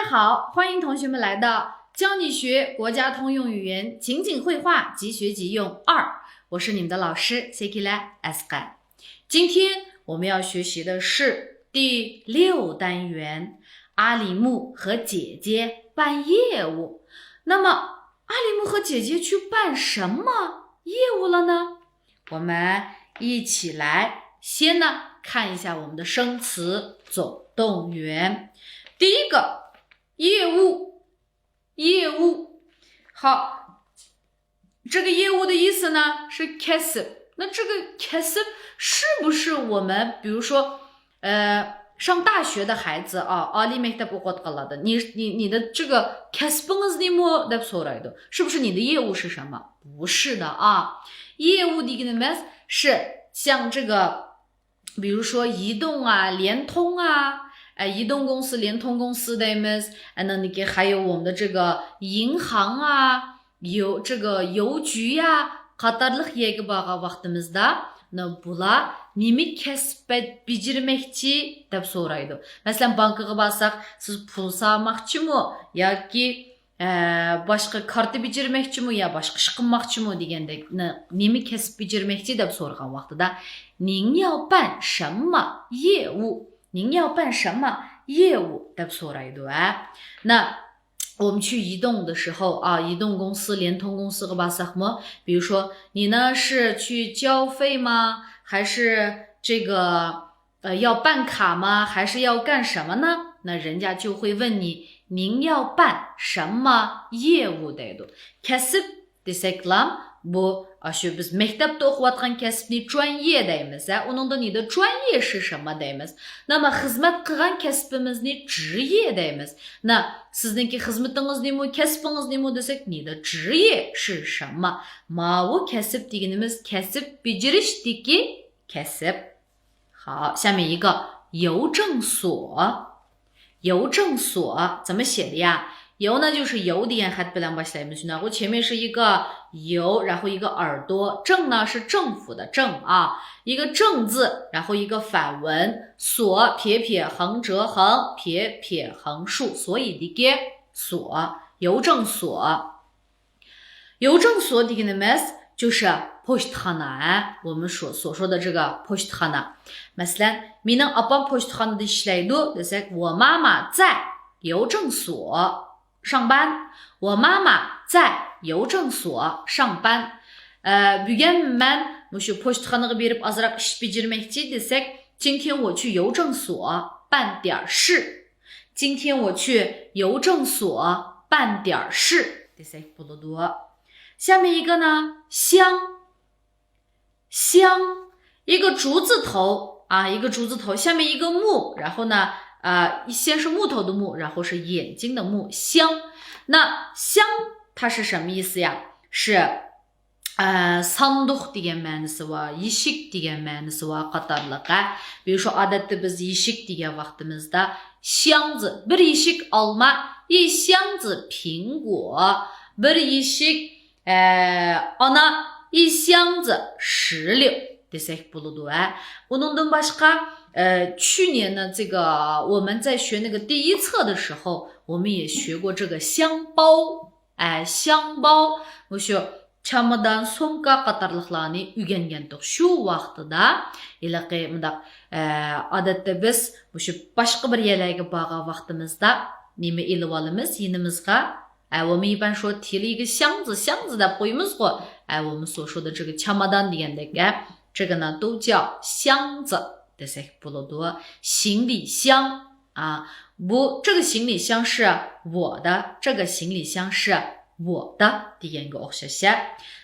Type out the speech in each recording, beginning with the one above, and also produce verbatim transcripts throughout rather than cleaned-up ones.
好，欢迎同学们来到教你学国家通用语言情景会话即学即用二，我是你们的老师谢希拉 Asqar。今天我们要学习的是第六单元，阿里木和姐姐办业务。那么，阿里木和姐姐去办什么业务了呢？我们一起来先呢看一下我们的生词总动员。第一个，业务，业务。好，这个业务的意思呢是 kasb。那这个 kasb 是不是我们，比如说，呃，上大学的孩子啊， ئالىي مەكتەپ ئوقۇۋاتقانلاردا، 你你你的这个 كەسپىڭىز نېمە دەپ سورايدۇ. 是不是你的业务是什么؟不是的啊。业务 دېگىنىمىز 是像这个 比如说移动啊、联通啊，ئە، 移动公司、联通公司 دەيمىز. ئاندىن كېيىن 还有我们的这个银行啊، 邮، 这个邮局呀 قاتارلىق يەرگە بارغان ۋاقتىمىزدا، بۇلار نېمە كەسىپ بەج-، بېجىرمەكچى دەپ سورايدۇ. مەسىلەن، بانكىغا بارساق، سىز پۇل سالماقچىمۇ ياكى، ئە، باشقا كارتا بېجىرمەكچىمۇ يا باشقا ئىش قىلماقچىمۇ دېگەندەك، نېمە كەسىپ بېجىرمەكچى دەپ سورىغان ۋاقتىدا، 您要办什么业务؟ 您要办什么业务 دەپ سورايدۇ، ھە؟ 那 我们去移动的时候啊，移动公司、联通公司 بارساقمۇ، 比如说你呢是去交费吗？还是这个，呃，要办卡吗？还是要干什么呢？ 那人家就会问你，您要办什么业务 دەيدۇ. كەسىپ دېسەكلا، بۇ، ئاشۇ بىز مەكتەپتە ئوقۇۋاتقان كەسىپنى 专业 دەيمىز، ھە؟ ئۇنىڭدىن 你的专业是什么 دەيمىز. 那么 خىزمەت قىلغان كەسپىمىزنى 职业 دەيمىز. 那 سىزنىڭكى خىزمىتىڭىز نېمە، كەسپىڭىز نېمە دېسەك، 你的职业是什么؟ ماۋۇ كەسىپ دېگىنىمىز كەسىپ بېجىرىشتىكى كەسىپ. 好，下面一个邮政所。 邮政所 怎么写的呀？ 邮呢就是 ياۋ دېگەن خەت بىلەن باشلايمىز، شۇنداققۇ؟ 前面是一个 ي， 然后一个耳朵，政呢是政府的政啊，一个政字，然后一个反文，所，撇撇横折横，撇撇横竖，所以的给所，邮政所。 邮政所 دېگىنىمىز 就是 پوچتىخانا، 我们所所说的这个 پوچتىخانا. مەسىلەن، مېنىڭ ئاپام پوچتىخانىدا ئىشلەيدۇ دېسەك، 我妈妈在邮政所上班. 我妈妈在邮政所上班. ئە، بۈگۈن مەن مۇشۇ پوچتىخانىغا بېرىپ ئازراق ئىش بېجىرمەكچى دېسەك، 今天我去邮政所办点儿事. 今天我去邮政所办点儿事 دېسەك بولىدۇ. 下面一个呢，箱，箱，一个竹字头啊，一个竹字头，下面一个木，然后呢，呃，先是木头的木，然后是眼睛的木，箱。那箱它是什么意思呀？是 ئە، ساندۇق دېگەن مەنىسى بار، يېشىك دېگەن مەنىسى بار قاتارلىق، ھە. 比如说، ئادەتتە بىز يېشىك دېگەن ۋاقتىمىزدا، 箱子، بىر يېشىك ئالما، 一箱子苹果، بىر يېشىك، ئە، ئانا، 一箱子石榴 دېسەك بولىدۇ، ھە. ئۇنىڭدىن باشقا، ئە، 去年呢，这个我们在学那个第一册的时候，我们也学过这个箱包。 ئە، 箱包، مۇشۇ چامادان، سومكا قاتارلىقلارنى ئۆگەنگەنتۇق. شۇ ۋاقتىدا ھېلىقى مۇنداق، ئە، ئادەتتە بىز مۇشۇ باشقا بىر يەرلەرگە بارغان ۋاقتىمىزدا نېمە ئېلىۋالىمىز يېنىمىزغا؟ ئە، 我们一般说提了一个箱子، 箱子 دەپ قويىمىزغۇ. ئە، 我们所说的这个 چامادان دېگەندەك، ئە، 这个呢都叫箱子 دېسەك بولىدۇ. 行李箱. 啊，بۇ، 这个行李箱是我的، 这个行李箱是我的 دېگەنگە ئوخشاش.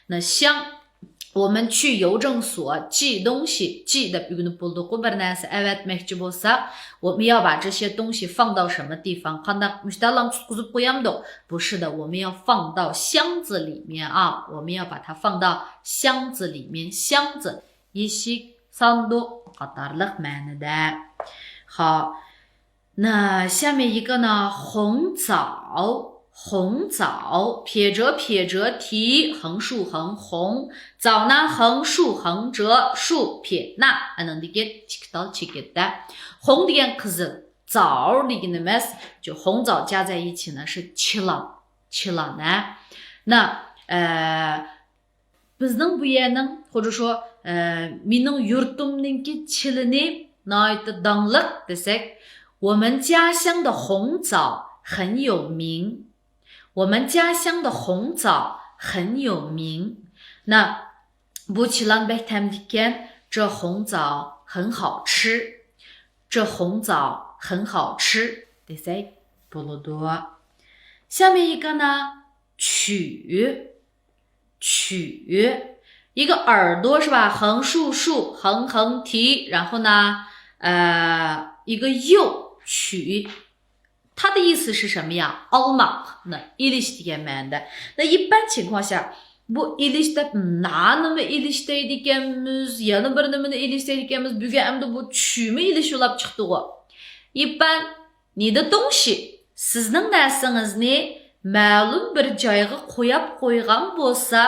那箱، 我们去邮政所寄东西، 寄 دەپ ئۆگىنىپ بولدۇققۇ، بىر نەرسە ئەۋەتمەكچى بولساق، 我们要把这些东西放到什么地方؟ قانداق، مۇشتالام تۇتقۇزۇپ قويامدۇق؟ 不是的，我们要放到箱子里面啊， 我们要把它放到箱子里面，箱子، يېشىك، ساندۇق قاتارلىق مەنىدە. 好， 那下面一个呢，红枣，红枣，撇折撇折提，横竖横，红。枣呢，横竖横折竖撇捺。 ئانىڭدىن كېيىن ئىككى تال چېكىت. 红 دېگەن قىزىل، 早 دېگىنىمىز، 就红早加在一起呢是 چىلان، چىلان ھە. 那 ئە، بىزنىڭ بۇ يەرنىڭ خۇددى شۇ، ئە، مېنىڭ يۇرتۇمنىڭكى چىلىنى ناھايىتى داڭلىق دېسەك، 我们家乡的红枣很有名。 我们家乡的红枣很有名。 那 بۇ چىلان بەك تەملىككەن. 这红枣很好吃。 这红枣很好吃 دېسەك بولىدۇ. 下面一个呢，曲，曲，一个耳朵是吧？横竖竖，横横提，然后呢，呃，一个又，曲。 它的意思是什么呀？ ئالماق، 那 ئېلىش دېگەن مەنىدە. 那一般情况下، بۇ ئېلىش دەپ نانىمۇ ئېلىش دەيدىكەنمىز، يەنە بىر نېمىنى ئېلىش دەيدىكەنمىز. بۈگۈن ئەمدى بۇ چۈمۇ ئېلىش بولۇپ چىقتىغۇ. 一般你的东西، سىزنىڭ نەرسىڭىزنى مەلۇم بىر جايغا قوياپ قويغان بولسا،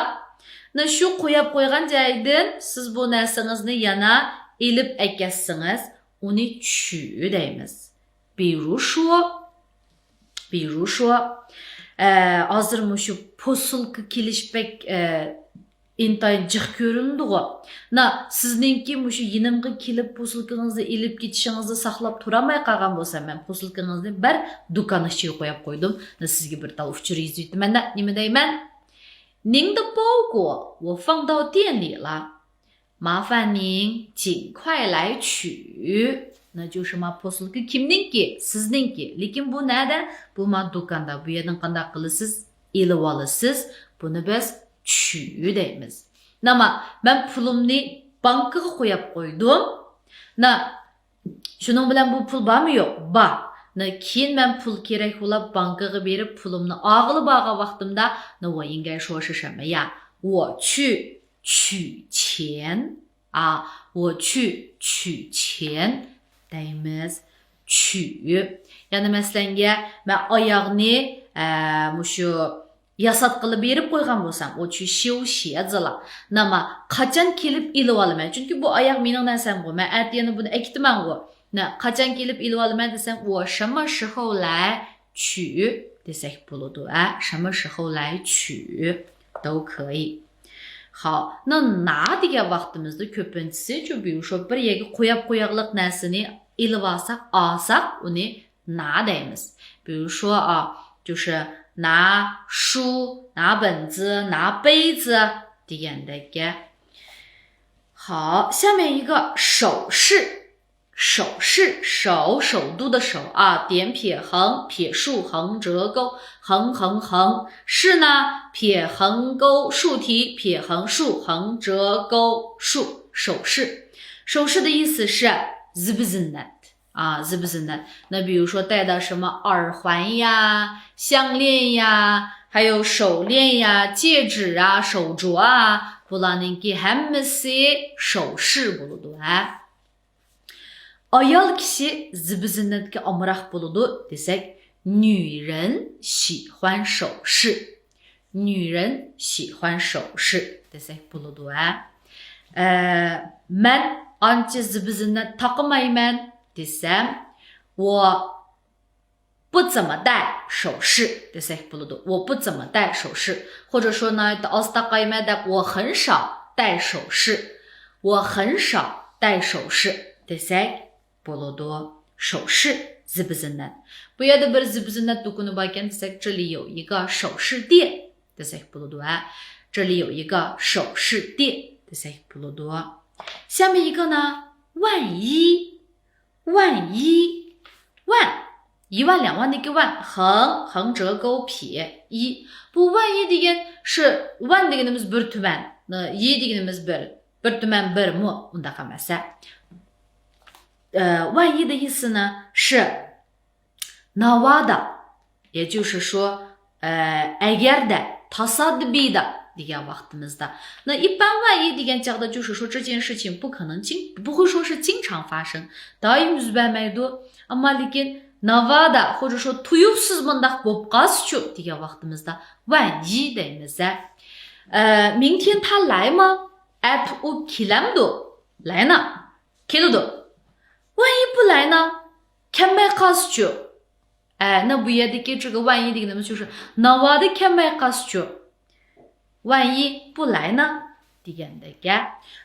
那 شۇ قوياپ قويغان جايدىن سىز بۇ نەرسىڭىزنى يەنە ئېلىپ ئەكەتسىڭىز، ئۇنى 取 دەيمىز. 比如说، 比如说، ئە، ھازىر مۇشۇ پوسۇلكا كېلىش بەك، ئە، ئىنتايىن جىق كۆرۈنىدىغۇ. 那 سىزنىڭكى مۇشۇ يېنىمغا كېلىپ پوسۇلكىڭىزنى ئېلىپ كېتىشىڭىزنى ساقلاپ تۇرالماي قالغان بولسام، مەن پوسۇلكىڭىزنى بىر دۇكان ئىچىگە قويۇپ قويدۇم. 那 سىزگە بىر تال ئۇچۇر يېزىۋېتىمەن-دە، نېمە دەيمەن؟ 您的包裹我放到店里了。 麻烦您尽快来取。 那 شۇ ما پوسۇلكا كىمنىڭكى؟ سىزنىڭكى. لېكىن بۇ نەدە؟ بۇ ما دۇكاندا. بۇ يەردىن قانداق قىلىسىز؟ ئېلىۋالىسىز. بۇنى بىز 取 دەيمىز. 那么 مەن پۇلۇمنى بانكىغا قويۇپ قويدۇم. 那 شۇنىڭ بىلەن بۇ پۇل بارمۇ؟ يوق، بار. 那 كېيىن مەن پۇل كېرەك بولۇپ بانكىغا بېرىپ پۇلۇمنى ئالغىلى بارغان ۋاقتىمدا، 那 我应该说是什么呀؟ 我去取钱. 啊，我去取钱 دەيمىز. 取. يەنە مەسىلەنگە، مەن ئاياغنى، ئە، مۇشۇ ياساتقىلى بېرىپ قويغان بولسام، 我去修鞋子了. 那么 قاچان كېلىپ ئېلىۋالىمەن؟ چۈنكى بۇ ئاياغ مېنىڭ نەرسەمغۇ، مەن ئەتە يەنە بۇنى ئەكېتىمەنغۇ. 那 قاچان كېلىپ ئېلىۋالىمەن دېسەم، 我什么时候来取 دېسەك بولىدۇ، ھە؟ 什么时候来取 都可以. 好، 那 拿 دېگەن ۋاقتىمىزدا كۆپىنچىسى، شۇ، بىر يەرگە قويۇپ قوياقلىق نەرسىنى ئېلىۋالساق، ئالساق، ئۇنى 拿 دەيمىز. 比如说啊，就是拿书、拿本子、拿杯子 دېگەندەك. 好，下面一个首饰，首饰，首，首都的首啊，点撇横，撇竖横折钩，横横横，饰呢，撇横钩竖提，撇横竖横折钩竖，首饰。首饰的意思是 زىبۇ زىننەت. 啊，زىبۇ زىننەت. 那比如说戴的什么耳环呀、项链呀，还有手链呀、戒指啊、手镯啊， بۇلارنىڭكى ھەممىسى 首饰 بولىدۇ، ھە. ئايال كىشى زىبۇ زىننەتكە ئامراق بولىدۇ دېسەك، 女人喜欢首饰. 女人喜欢首饰 دېسەك بولىدۇ، ھە. ئە، مەن ئانچە زىبۇ زىننەت تاقىمايمەن دېسەم، 我不怎么戴首饰 دېسەك بولىدۇ. 我不怎么戴首饰. 或者说 ناھايىتى ئاز تاقايمەن دەپ، 我很少戴首饰. 我很少戴首饰 دېسەك بولىدۇ. 首饰، زىبۇ زىننەت. بۇ يەردە بىر زىبۇ زىننەت دۇكىنى باركەن دېسەك، 这里有一个首饰店 دېسەك بولىدۇ، ھە. 这里有一个首饰店 دېسەك بولىدۇ. 下面一个呢，万一，万一，万，一万两万的一个万，横，横折钩撇一。 بۇ 万一 دېگەن شۇ، 万 دېگىنىمىز بىر تۈمەن، 一 دېگىنىمىز بىر، بىر تۈمەن بىرمۇ؟ ئۇنداق ئەمەس، ھە. 呃，万一的意思呢是 ناۋادا، 也就是说، ئە، ئەگەردە، تاسادىپىيدا دېگەن ۋاقتىمىزدا. 那一般万一 دېگەن چاغدا 就是说这件事情不可能经-， 不会说是经常发生، دائىم يۈز بەرمەيدۇ. ئەمما لېكىن ناۋادا، 或者说 تۇيۇقسىز مۇنداق بولۇپ قالسىچۇ دېگەن ۋاقتىمىزدا 万一 دەيمىز، ھە. 呃，明天他来吗؟ ئەتە ئۇ كېلەمدۇ؟ 来呢. كېلىدۇ. 万一不来呢؟ كەلمەي قالسىچۇ؟ ئەنە بۇ يەردىكى 这个万一 دېگىنىمىز شۇ، شۇ. ناۋادا كەلمەي قالسىچۇ؟ 万一不来呢 دېگەندەك.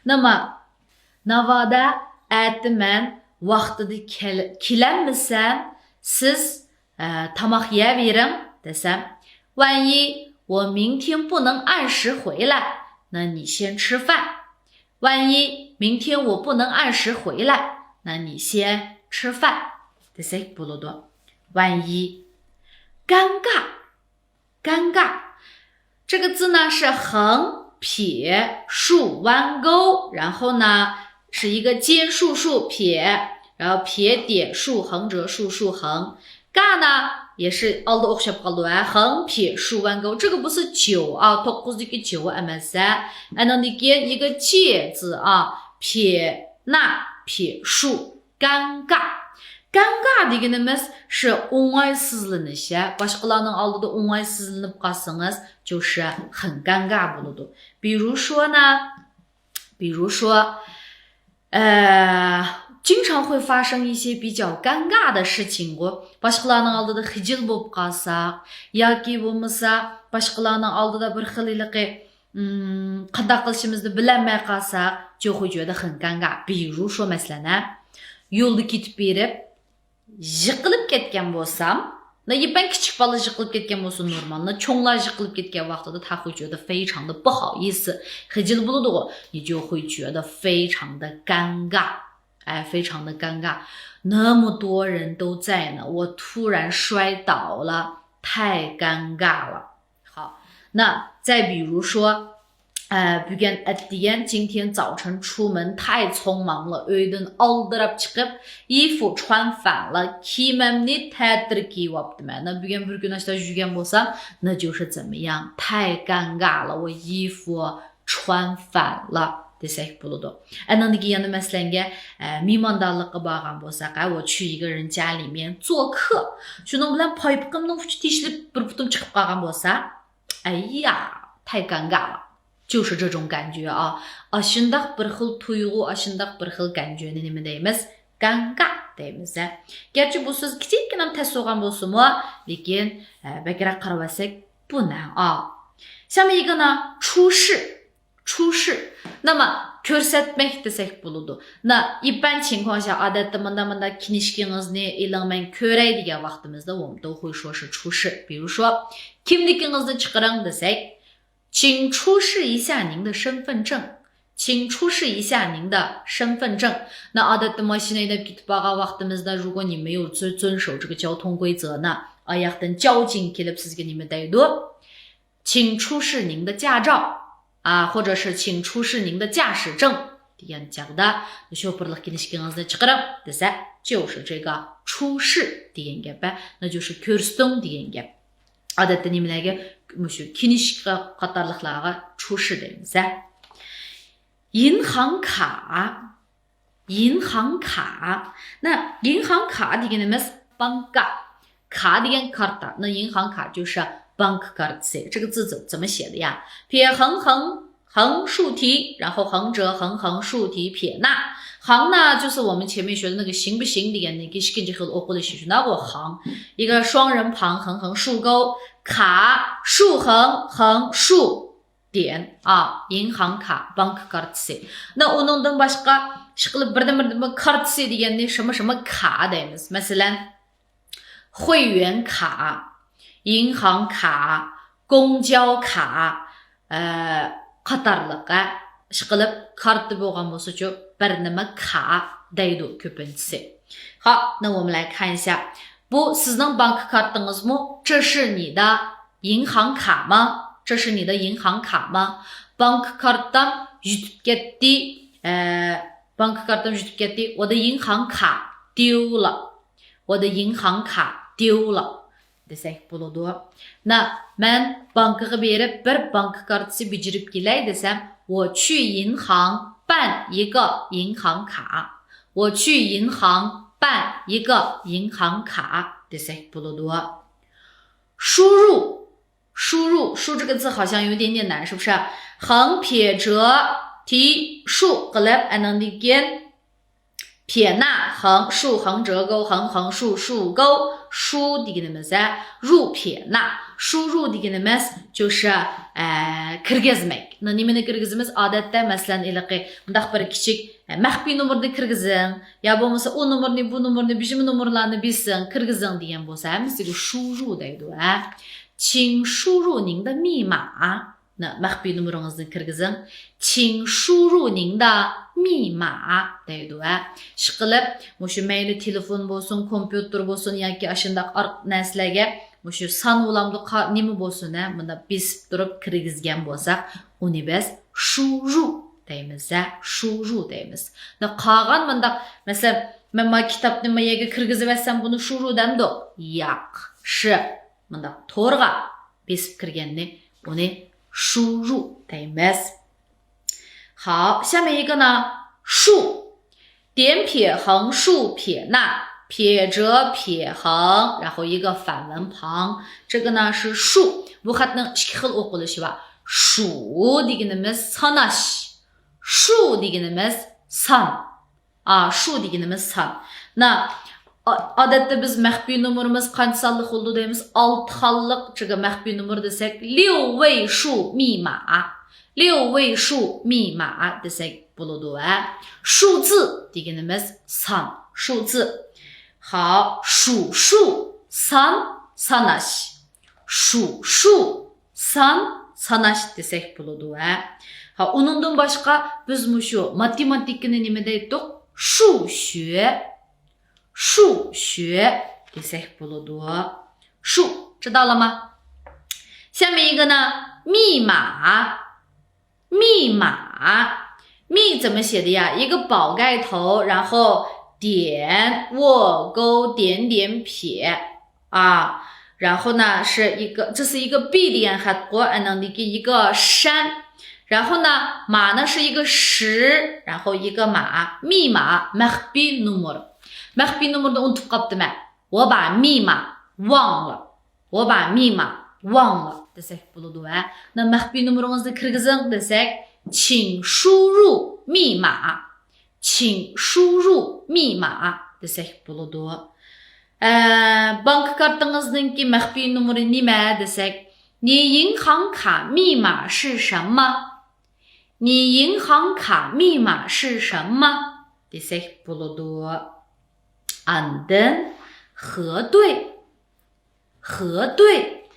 نېمە؟ ناۋادا ئەتە مەن ۋاقتىدا كەل-، كېلەلمىسەم، سىز، ئە، تاماق يەۋېرىڭ دېسەم، 万一我明天不能按时回来，那你先吃饭。万一明天我不能按时回来，那你先吃饭。 دېسەك بولىدۇ. 万一. 尴尬. 尴尬. 这个字呢是横撇竖弯钩，然后呢是一个尖竖竖撇，然后撇点竖横折竖竖横。尬呢也是 ئالدى ئوخشاپ قالدى ۋە 横撇竖弯钩. 这个不是九啊， توققۇزدىكى 九 ئەمەس. ئەنىڭدىن كېيىن 一个介字啊，撇捺撇竖. 尴尬. 尴尬 دېگىنىمىز شۇ ئوڭايسىزلىنىش، يا باشقىلارنىڭ ئالدىدا ئوڭايسىزلىنىپ قالسىڭىز، 就是很尴尬 بولىدۇ. 比如说呢，比如说，呃，经常会发生一些比较尴尬的事情 باشقىلارنىڭ ئالدىدا خىجىل بولۇپ قالساق ياكى بولمىسا باشقىلارنىڭ ئالدىدا بىر خىل ھېلىقى، ئىم، قانداق قىلىشىمىزنى بىلەلمەي قالساق، 就会觉得很尴尬. 比如说 مەسىلەن، ھە، يولدا كېتىپ بېرىپ، يىقىلىپ كەتكەن بولسام، 那一般 كىچىك بالا يىقىلىپ كەتكەن بولسا نورمال، 那 چوڭلار يىقىلىپ كەتكەن ۋاقتىدا 他会觉得非常的不好意思، خىجىل بولىدىغۇ. 你就会觉得非常的尴尬，哎，非常的尴尬。那么多人都在呢，我突然摔倒了，太尴尬了。 好，那再比如说，呃， بۈگۈن ئەتىگەن، 今天早晨出门太匆忙了، ئۆيدىن ئالدىراپ چىقىپ، 衣服穿反了، كىيىمىمنى تەتۈر كىيىۋاپتىمەن. 那 بۈگۈن بىر كۈن ئاشتا يۈگەن بولسام، 那就是怎么样，太尴尬了，我衣服穿反了 دېسەك بولىدۇ. ئەنىڭدىكى يەنە مەسىلەنگە، ئە، مېھماندارلىققا بارغان بولساق، ئە، 我去一个人家里面做客. شۇنىڭ بىلەن پايپىقىمنىڭ ئۇچى تېشىلىپ بىر پۇتۇم چىقىپ قالغان بولسا، 哎呀，太尴尬了. 就是这种感觉啊. ئاشۇنداق بىر خىل تۇيغۇ، ئاشۇنداق بىر خىل 感觉نى نېمە دەيمىز؟ 尴尬 دەيمىز. گەرچە بۇ سۆز كىچىككىنە تەس بولغان بولسىمۇ، لېكىن، ئە، بەكرەك قاراۋەتسەك، 不难啊. 下面一个呢，出示. 出示. 那么 كۆرسەتمەك دېسەك بولىدۇ. 那一般情况下 ئادەتتە مۇنداق مۇنداق كىنىشكىڭىزنى ئېلىڭ مەن كۆرەي دېگەن ۋاقتىمىزدا 我们都会说是出示. 比如说 كىملىكىڭىزنى چىقىرىڭ دېسەك، 请出示一下您的身份证. 请出示一下您的身份证. 那 ئادەتتە ماشىنا ھەيدەپ كېتىپ بارغان ۋاقتىمىزدا 如果你没有遵، 遵守这个交通规则呢، ئاياقتىن 交警 كېلىپ سىزگە نېمە دەيدۇ؟ 请出示您的驾照啊，或者是请出示您的驾驶证 دېگەن چاغدا، شوپۇرلۇق كىنىشكىڭىزنى چىقىرىڭ دېسە، 就是这个出示 دېگەن گەپ، 那就是 كۆرسىتىڭ دېگەن گەپ. ئادەتتە نېمىلەرگە؟ مۇشۇ كىنىشكا قاتارلىقلارغا 出示 دەيمىز. 银行卡. 银行卡. 那银行卡 دېگىنىمىز بانكا. 卡 دېگەن كارتا. 那银行卡就是 بانكا كارتىسى. 这个字怎么写的呀？撇横横横竖提，然后横折横横竖提撇捺。横呢，就是我们前面学的那个行不行 دېگەندىكى ئىككىنچى خىل ئوقۇلۇشى، شۇنداققۇ؟ 横. 一个双人旁横横竖钩，卡竖横横竖点啊，银行卡، بانكا كارتىسى. 那 ئۇنىڭدىن باشقا، ئىشقىلىپ بىردىن بىردىن كارتىسى دېگەننى 什么什么卡 دەيمىز. مەسىلەن، 会员卡، 银行卡، 公交卡، ئە، قاتارلىق، ئە، ئىشقىلىپ كارتا بولغان بولسىچۇ، بىر نېمە 卡 دەيدۇ كۆپىنچىسى. 好，那我们来看一下. بۇ سىزنىڭ بانكا كارتىڭىزمۇ؟ 这是你的银行卡吗？这是你的银行卡吗？ بانكا كارتام يىتىپ كەتتى. ئە، بانكا كارتام يىتىپ كەتتى. 我的银行卡丢了. 我的银行卡丢了 دېسەك بولىدۇ. 那 مەن بانكىغا بېرىپ بىر بانكا كارتىسى بېجىرىپ كېلەي دېسەم، 我去银行办一个银行卡. 我去银行办一个银行卡 دېسەك بولىدۇ. 输入. 输入，输 这个字好像有点点难，是不是？横撇折提竖 قىلىپ، ئاندىن كېيىن 撇捺横، 竖横折钩 横横竖竖钩، 输 دېگىنىمىز، ھە، 入撇捺. 输入 دېگىنىمىز 就是، ئە، كىرگۈزمەك. نېمىنى كىرگۈزىمىز؟ ئادەتتە، مەسىلەن، ھېلىقى مۇنداق بىر كىچىك، ئە، مەخپىي نومۇرنى كىرگۈزۈڭ، يا بولمىسا ئۇ نومۇرنى، بۇ نومۇرنى، بىژىم نومۇرلارنى بېسىڭ، كىرگۈزۈڭ دېگەن بولسا، ھەممىسىگە 输入 دەيدۇ، ھە. 请输入您的密码. نى، مەخپىي نومۇرىڭىزنى كىرگۈزۈڭ. 请输入您的密码 دەيدۇ، ھە. ئىشقىلىپ، مۇشۇ مەيلى تېلېفون بولسۇن، كومپيۇتېر بولسۇن ياكى ئاشۇنداق ئار-، نەرسىلەرگە مۇشۇ سان بولامدۇ، قا-، نېمە بولسۇن، ھە، مۇنداق بېسىپ تۇرۇپ كىرگۈزگەن بولساق، ئۇنى بىز 输入 دەيمىز، ھە، 输入 دەيمىز. نى، قالغان مۇنداق، مەسىلەن، مەن ما كىتابنى ما يەرگە كىرگۈزۈۋەتسەم، بۇنى 输入 دەمدۇ؟ ياق، 是 مۇنداق تورغا بېسىپ كىرگەننى، ئۇنى 输入 دەيمىز. 好，下面一个呢，竖，点撇横竖撇捺，撇折撇横，然后一个反文旁，这个呢是竖。 بۇ خەتنىڭ ئىككى خىل ئوقۇلۇشى بار. 数 دېگىنىمىز ساناش، 数 دېگىنىمىز سان. ئا، 数 دېگىنىمىز سان. نە، ئا-، ئادەتتە بىز مەخپىي نومۇرىمىز قانچە سانلىق بولىدۇ دەيمىز؟ ئالتە خانلىق، چۈنكى مەخپىي نومۇر دېسەك، 六位数密码، 六位数密码 دېسەك بولىدۇ، ھە. 数字 دېگىنىمىز سان، 数字. 好，数数 سان، ساناش. 数数 سان، ساناش دېسەك بولىدۇ، ھە. ھا، ئۇنىڭدىن باشقا بىز مۇشۇ ماتېماتىكىنى نېمە دەيتتۇق؟ 数学، 数学 دېسەك بولىدۇ. 数 چىدالىما. 下面一个呢，密码，密码。密 怎么写的呀？一个宝盖头，然后点，握钩，点点撇。 啊，然后呢是一个，这是一个 B 的 خەت-خۇ، ئانىڭدىن كېيىن 一个山，然后呢 码 呢是一个十，然后一个码，密码 مەخپىي نومۇر. مەخپىي نومۇرنى ئۇنتۇپ قاپتىمەن. 我把密码忘了. 我把密码忘了 دېسەك بولىدۇ، ھە. نە، مەخپىي نومۇرىڭىزنى كىرگۈزۈڭ دېسەك، 请输入密码. 请输入密码 دېسەك بولىدۇ. ئە، بانكا كارتىڭىزنىڭكى مەخپىي نومۇرى نېمە دېسەك، 你银行卡密码是什么؟ 你银行卡密码是什么？ دېسەك بولىدۇ. ئاندىن 核对. 核对.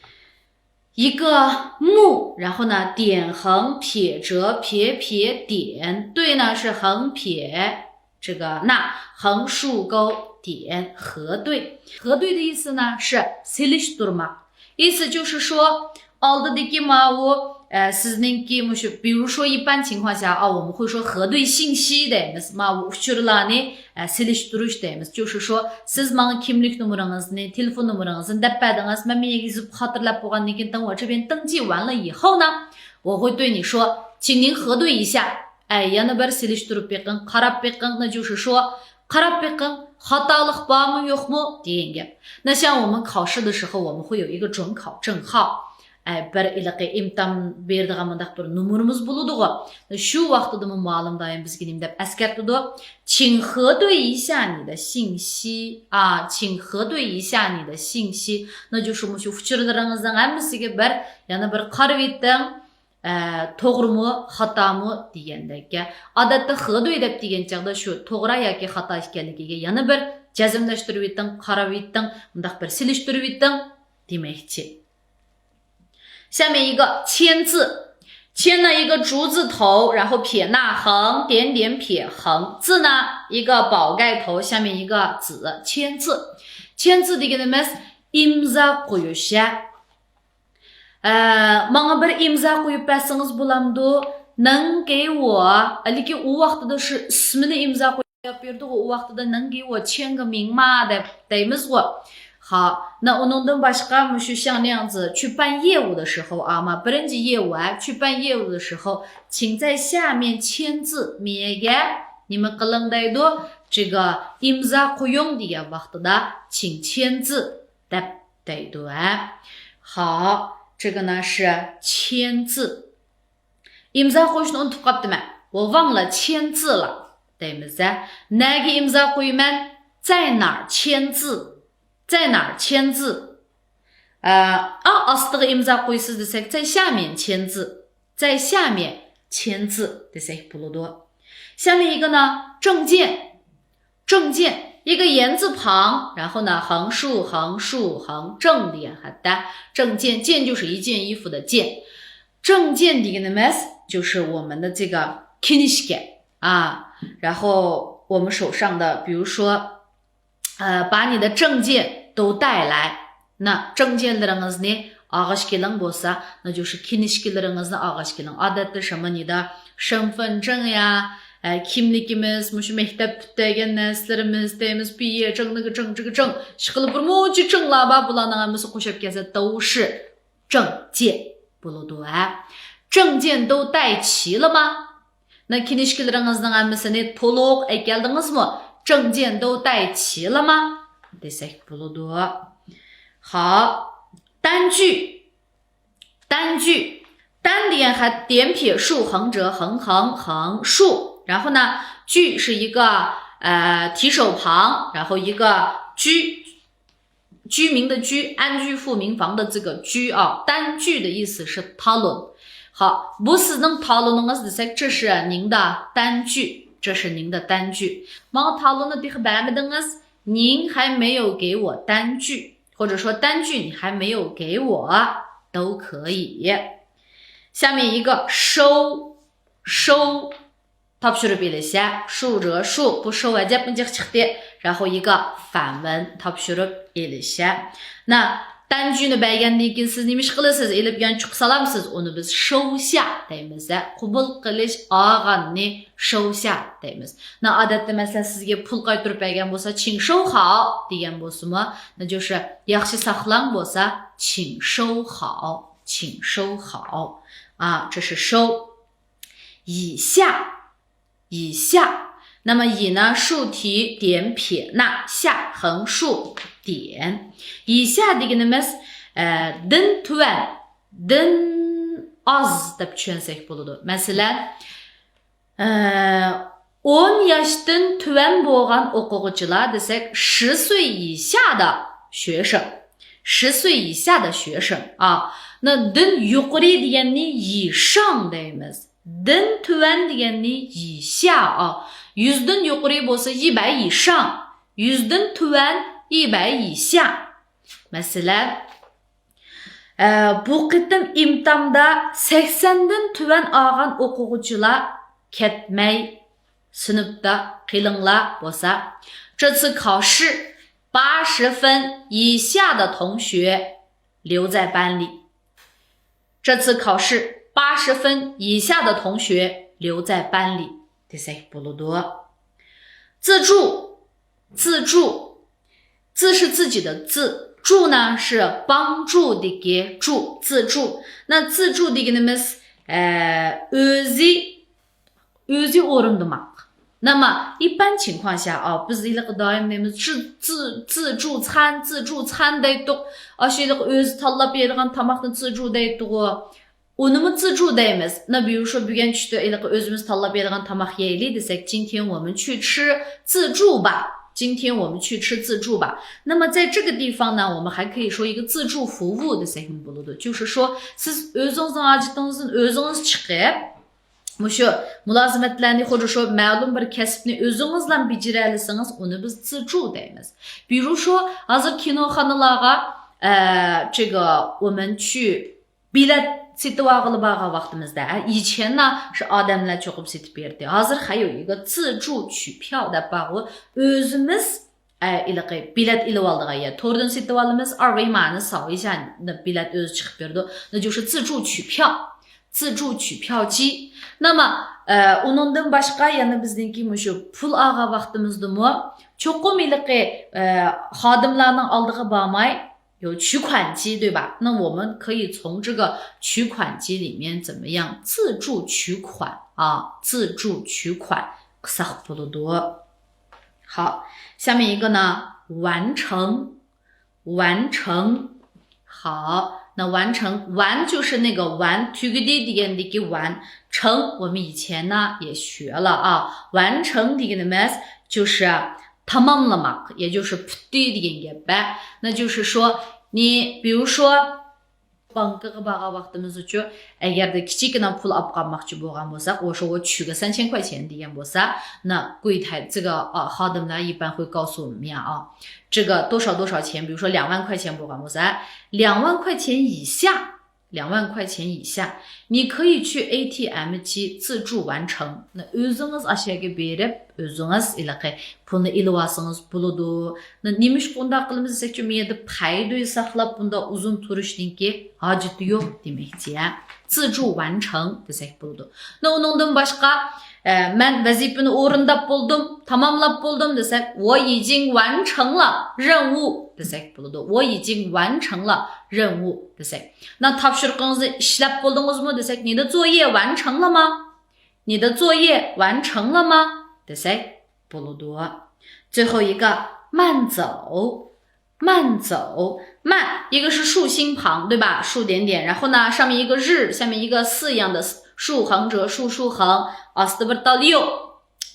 一个 木，然后呢，点横撇折撇撇点，对呢是横撇，这个捺，横竖钩点，核对。核对的意思呢是 سېلىشتۇرماق. 意思就是说 ئالدىدىكى ماۋۇ، ئە، سىزنىڭكى مۇشۇ، 比如说一般情况下啊，我们会说核对信息 دەيمىز. ماۋۇ ئۇچۇرلارنى، ئە، سېلىشتۇرۇش دەيمىز. 就是说 سىز ماڭا كىملىك نومۇرىڭىزنى، تېلېفون نومۇرىڭىزنى دەپ بەردىڭىز. مەن مېنى يېزىپ خاتىرىلەپ بولغاندىن كېيىن، 等我这边登记完了以后呢，我会对你说，请您核对一下. ئە، يەنە بىر سېلىشتۇرۇپ بېقىڭ، قاراپ بېقىڭ، 那就是说 قاراپ بېقىڭ، خاتالىق بارمۇ يوقمۇ دېگەن گەپ. 那像我们考试的时候，我们会有一个准考证号. ئە، بىر ھېلىقى ئىمتىھان بېرىدىغان مۇنداق بىر نومۇرىمىز بولىدىغۇ. شۇ ۋاقتىدىمۇ مۇئەللىم دائىم بىزگە نېمە دەپ ئەسكەرتىدۇ؟ 请核对一下你的信息. ئا، 请核对一下你的信息. 那就是 مۇشۇ ئۇچۇرلىرىڭىزنىڭ ھەممىسىگە بىر، يەنە بىر قارىۋېتىڭ. ئە، توغرىمۇ، خاتامۇ دېگەندەك. ئادەتتە 核对 دەپ دېگەن چاغدا شۇ توغرا ياكى خاتا ئىكەنلىكىگە يەنە بىر جەزملەشتۈرۈۋېتىڭ، قاراۋېتىڭ، مۇنداق بىر سېلىشتۇرۇۋېتىڭ دېمەكچى. 下面一个 签字. 签呢一个竹字头，然后撇捺横，点点撇横。字呢一个宝盖头，下面一个子， 签字. 签字 دېگىنىمىز ئىمزا قويۇش. ئە، ماڭا بىر ئىمزا قويۇپ بەرسىڭىز بولامدۇ؟ 能给我، لېكىن ئۇ ۋاقتىدا شۇ ئىسمىنى ئىمزا قويۇپ بېرىدىغۇ، ئۇ ۋاقتىدا 能给我签个名吗 دەپ دەيمىزغۇ. خا، 那 ئۇنىڭدىن باشقا مۇشۇ 像那样子去办业务的时候 ئا، ما بىرىنچى 业务 ھە، 去办业务的时候，请在下面签字 مېيەگە نېمە قىلىڭ دەيدۇ؟ 这个 ئىمزا قويۇڭ دېگەن ۋاقتىدا 请签字 دەپ دەيدۇ، ھە. 好，这个呢是 签字. ئىمزا قويۇشنى ئۇنتۇپ قاپتىمەن. 我忘了签字了. دەيمىز ھە. نەگە ئىمزا قويىمەن؟ 在哪儿签字؟ 在哪儿签字؟ ئا، ئا ئاستىغا ئىمزا قويىسىز دېسەك، 在下面签字。 在下面签字 دېسەك بولىدۇ. 下面一个呢，证件，证件，一个言字旁，然后呢，横竖，横竖，横，证 دېگەن خەتتە. 证件، 件就是一件衣服的件。证件 دېگىنىمىز 就是我们的这个 كىنىشكا. 啊，然后我们手上的，比如说 ئە، 把你的证件都带来. 那 证件لىرىڭىزنى ئالغاچ كېلىڭ بولسا، 那就是 كىنىشكىلىرىڭىزنى ئالغاچ كېلىڭ. ئادەتتە 什么你的身份证呀، ئە، كىملىكىمىز، مۇشۇ مەكتەپ پۈتتۈرگەن نەرسىلىرىمىز دەيمىز، 毕业证، 那个证، 这个证، ئىشقىلىپ بىر مۇنچە 证 لار بار، بۇلارنىڭ ھەممىسى قوشۇپ كەلسە 都是 证件 بولىدۇ ھە. 证件都带齐了吗؟ نا، كىنىشكىلىرىڭىزنىڭ ھەممىسىنى تولۇق ئەكەلدىڭىزمۇ؟ 证件都带齐了吗؟ دېسەك بولىدۇ. 好، 单据، 单据. 单 دېگەن خەت 点撇竖横折横横横竖. 然后呢，据是一个呃提手旁，然后一个居 居民的居，安居复民房的这个居啊，单据的意思是 تالون. 好， بۇ سىزنىڭ تالونىڭىز دېسەك، 这是您的单据，这是您的单据. ماڭا تالوننى تېخى بەرمىدىڭىز، 您还没有给我单据，或者说单据你还没有给我，都可以。下面一个收，收。 تاپشۇرۇپ ئېلىش ھە. 竖折竖، 不收 ئەجەبمۇ جىق چىقتى. 然后一个反文 تاپشۇرۇپ ئېلىش ھە. 那 单据نى بەرگەندىن كېيىن سىز نېمە ئىش قىلىسىز؟ ئېلىپ يانچۇققا سالامسىز؟ ئۇنى بىز 收下 دەيمىز ھە. قوبۇل قىلىش، ئالغاننى 收下 دەيمىز. 那 ئادەتتە مەسىلەن سىزگە پۇل قايتۇرۇپ بەرگەن بولسا 请收好 دېگەن بولسىمۇ، 那就是 ياخشى ساقلاڭ بولسا 请收好، 请收好. 啊，这是收。 以下，以下。那么以呢，竖提点撇捺下横竖点。 以下 دېگىنىمىز، ئە، دىن تۆۋەن، دىن ئاز دەپ چۈشەنسەك بولىدۇ. مەسىلەن، ئە، 10 ياشتىن تۆۋەن بولغان ئوقۇغۇچىلار دېسەك، 十岁以下的学生. 十岁以下的学生 ئا. 那 دىن يۇقىرى دېگەننى 以上 دەيمىز. دىن تۆۋەن دېگەننى 以下 ئا. 100دىن يۇقىرى بولسا 一百以上، 100دىن تۆۋەن 一百以下. مەسىلەن، ئە، بۇ قېتىم ئىمتامدا 80دىن تۆۋەن ئالغان ئوقۇغۇچىلار كەتمەي سىنىپتا قېلىڭلار بولسا، 这次考试八十分以下的同学留在班里. 这次考试八十分以下的同学留在班里 دېسەك بولىدۇ. 自助، 自助. 自是自己的自，助呢是帮助的给助，自助。那自助 دېگىنىمىز، ئە، ئۆزى، ئۆزى ئورۇندىماق. 那么一般情况下 ئا، بىز ھېلىقى دائىم دەيمىز، 自، 自، 自助餐، 自助餐 دەيتتۇق. ئاشۇ ھېلىقى ئۆزى تاللاپ يەيدىغان تاماقنى 自助 دەيتتىغۇ. ئۇنىمۇ 自助 دەيمىز. 那比如说 بۈگۈن چۈشتە ھېلىقى ئۆزىمىز تاللاپ يەيدىغان تاماق يەيلى دېسەك، 今天我们去吃自助吧. 今天我们去吃自助吧. 那么在这个地方呢，我们还可以说一个自助服务 دېسەكمۇ بولىدۇ. 就是说 سىز ئۆزىڭىزنىڭ ھاجىتىڭىزدىن ئۆزىڭىز چىقىپ، مۇشۇ مۇلازىمەتلەرنى، 或者说 مەلۇم بىر كەسىپنى ئۆزىڭىزلا بېجىرەلىسىڭىز، ئۇنى بىز 自助 دەيمىز. 比如说 ھازىر كىنوخانىلارغا، ئە، 这个我们去 بېلەت سېتىۋالغىلى بارغان ۋاقتىمىزدا، ئە، 以前呢 شۇ ئادەملەر چوقۇم سېتىپ بېرەتتى. ھازىر 还有一个自助取票 دەپ بارغۇ، ئۆزىمىز، ئە، ھېلىقى بېلەت ئېلىۋالىدىغان يەر. توردىن سېتىۋالىمىز، 二维码نى 扫一下 بېلەت ئۆزى چىقىپ بېرىدۇ. 那就是自助取票، 自助取票机. 那么، ئە، ئۇنىڭدىن باشقا يەنە بىزنىڭكى مۇشۇ پۇل ئالغان ۋاقتىمىزدىمۇ چوقۇم ھېلىقى، ئە، خادىملارنىڭ ئالدىغا بارماي، 有取款机，对吧？那我们可以从这个取款机里面怎么样？自助取款啊，自助取款 قىلساق بولىدۇ. 好，下面一个呢，完成，完成。好，那完成，完就是那个完， تۈگىدى دېگەندىكى 完成，我们以前呢也学了啊。 完成 دېگىنىمىز 就是 تاماملىماق، 也就是 پۈتتى دېگەن گەپ. 那就是说你比如说 بانكىغا بارغان ۋاقتىمىزدىچۇ، ئەگەردە كىچىككىنە پۇل ئاپ قالماقچى بولغان بولساق، 我说我取个三千块钱 دېگەن بولسا، 那柜台这个 خادىملار 一般会告诉我们呀啊，这个多少多少钱， 比如说两万块钱 بولغان بولسا، 两万块钱以下， 两万块钱以下， 你可以去ATM机自助完成。 那 ئۆزىڭىز ئاشۇ يەرگە بېرىپ، ئۆزىڭىز ھېلىقى پۇلنى ئېلىۋالسىڭىز بولىدۇ. 那 نېمىشقا ئۇنداق قىلىمىز دېسەكچۇ، مۇ يەردە پەيدۇي ساقلاپ بۇنداق ئۇزۇن تۇرۇشنىڭكى ھاجىتى يوق دېمەكچى. 自助完成 دېسەك بولىدۇ. 那 ئۇنىڭدىن باشقا، ئە، مەن ۋەزىپىنى ئورۇنداپ بولدۇم، تاماملاپ بولدۇم دېسەك، 我已经完成了任务 دېسەك بولىدۇ. 我已经完成了任务 دېسەك. 那 تاپشۇرۇقىڭىزنى ئىشلەپ بولدىڭىزمۇ دېسەك، 你的作业完成了吗؟ 你的作业完成了吗 دېسەك بولىدۇ. 最后一个慢走，慢走，慢，一个是竖心旁，对吧？竖点点，然后呢，上面一个日，下面一个四一样的竖横折，竖竖横， ئاستى بىر تال يو.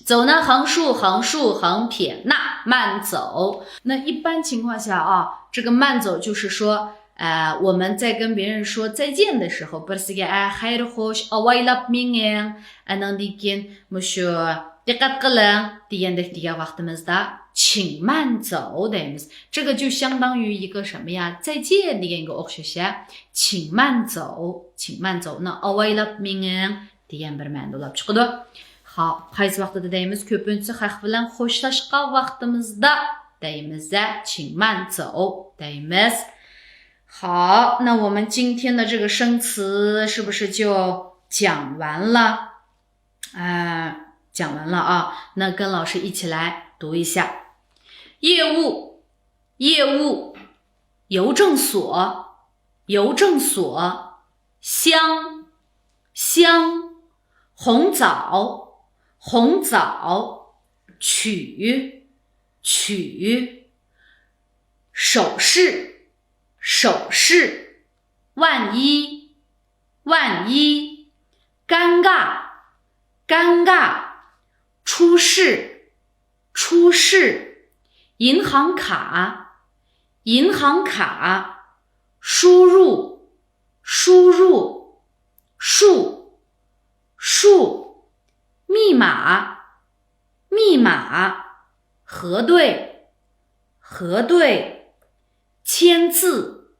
走呢，横竖横竖横撇捺，慢走。 那一般情况下啊，这个慢走就是说，呃，我们在跟别人说再见的时候， بىرسىگە، ئە، خەير خوش، ئاۋايلاپ مېڭىڭ، ئانىڭدىن كېيىن مۇشۇ دىققەت قىلىڭ دېگەندەك دېگەن ۋاقتىمىزدا، 请慢走 دەيمىز. 这个就相当于一个什么呀？再见 دېگەنگە ئوخشاش يا. 请慢走، 请慢走. 那 ئاۋايلاپ مېڭىڭ دېگەن بىر مەنىدە بولۇپ چىقىدۇ. خاپ، قايسى ۋاقتىدا دەيمىز؟ كۆپىنچىسى خەق بىلەن خوشلاشقان ۋاقتىمىزدا دەيمىز، 请慢走 دەيمىز. 好，那我们今天的这个生词是不是就讲完了？呃，讲完了啊，那跟老师一起来读一下。业务，业务，邮政所，邮政所，箱，箱，红枣，红枣，取，取，首饰，首饰，万一，万一，尴尬，尴尬，出示，出示，银行卡，银行卡，输入，输入，数，数，密码，密码，核对，核对，签字，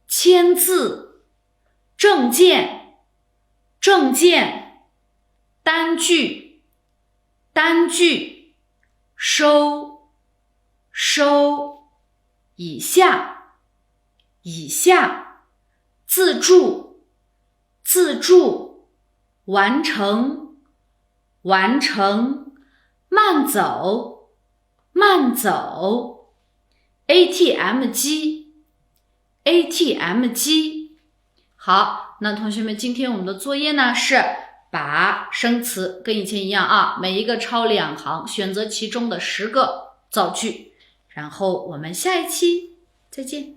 签字，证件，证件，单据，单据，收，收，以下，以下，自助，自助，完成，完成，慢走，慢走，ATM机，ATM机。好，那同学们，今天我们的作业呢是把生词跟以前一样啊，每一个抄两行，选择其中的十个造句，然后我们下一期再见。